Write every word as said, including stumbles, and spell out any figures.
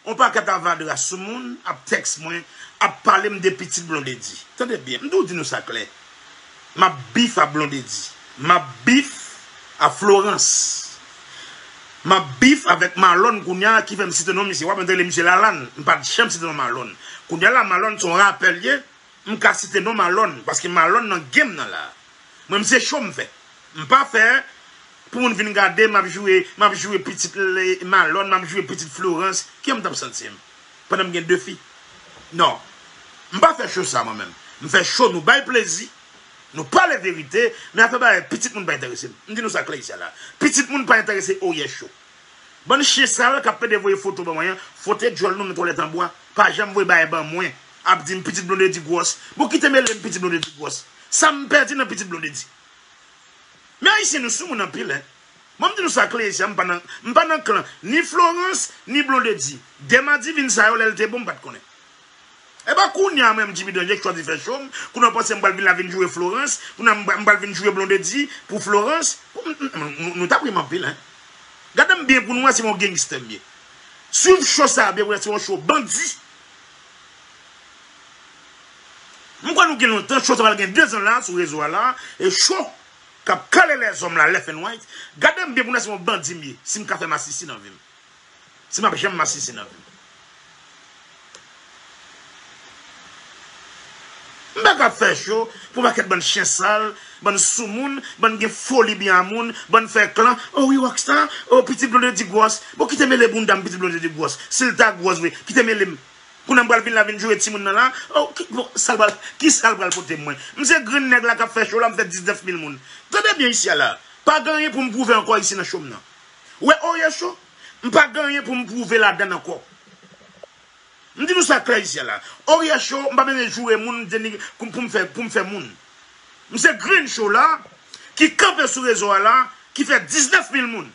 On pakèt avadra sou moun ap tèks mwen, ap pale m de pitit Blondedy. Tande byen, m tou di nou sa klè. M ap bif a Blondedy. M ap bif a Florence. M ap bif avèk Malòn kounye a ki fè m site non misye. W ap tande misye Lalann. M pa t janm site non Malòn. Kounye a la, Malòn se yon rapè l ye. M ka site non Malòn, paske Malòn nan game nan la. Mwen, m se show m fè. M pa fè pou moun vin gade, m ap joure, m ap joure pitit Malòn, m ap joure pitit Florence. Kijan m t ap santi m? Pandan m gen de fi. Non. M pa fè show sa mwen menm. M fè show nou bay plezi, nou pale verite, men afè bagay pitit moun pa enterese m. M di nou sa klè isi a la. Pitit moun pa enterese Oryè Show. Bann chen sal k ap pede voye foto ban mwen an, foto djòl nou nan twalèt an bwa. Pa janm voye bagay ban mwen. Ap di m pitit Blondedy gwòs. Bon, kite mele m pitit Blondedy gwòs. Sa m pèdi nan pitit Blondedy? Men Ayisyen nou sou moun anpil, en. Mwen, m di nou sa klè isi a, m pa nan, m pa nan klan ni Florence, ni Blondedy. De madivin sa yo, lè l te bon, m pa t konnen. E pa kounye a, mwen, m Jimmy Danje k chwazi fè show m. Kounye a, w panse m pral vin la vin joure Florence. Kounye a, m pral vin joure Blondedy pou Florence. M, m, m, nou, nou t ap ri m anpil, en. Gade m byen pou nou wè si m yon gangsta m ye. Swiv show sa a byen pou wè si m yon show bandi. M kwè nou gen lontan, show sa pral gen de zan la sou rezo a la, e show k ap kale lèzòm la, left and right. Gade m byen pou nou wè si m yon bandi m ye, si m ka fè masisi nan vi m. Si m ap janm masisi nan vi m. M pa ka fè show pou pakèt bann chen sal, bann soumoun, bann gen foli byen a moun, bann fè klan. Oh wi, Rockstar, oh, pitit Blondedy gwòs. Bon, kite mele bounda m, pitit Blondedy gwòs. Si l ta gwòs vre, kite mele m. Kounye a m pral vin la vin joure timoun nan la. Oh, ki, bon, sa l pral, ki sa l pral pote mwen? M se grenn nèg la k ap fè show la, m fè diznèf mil moun. Tande byen isi a la. Pa gen anyen pou m pwouve ankò isi nan show m nan. Ou wè Oryè Show? M pa gen anyen pou m pwouve ladann ankò. M di nou sa klè isi a la. Oryè Show, m pa bezwen joure moun, deni-, pou, pou m fè, pou m fè moun. M se grenn show la, ki kanpe sou rezo a la, ki fè diznèf mil moun.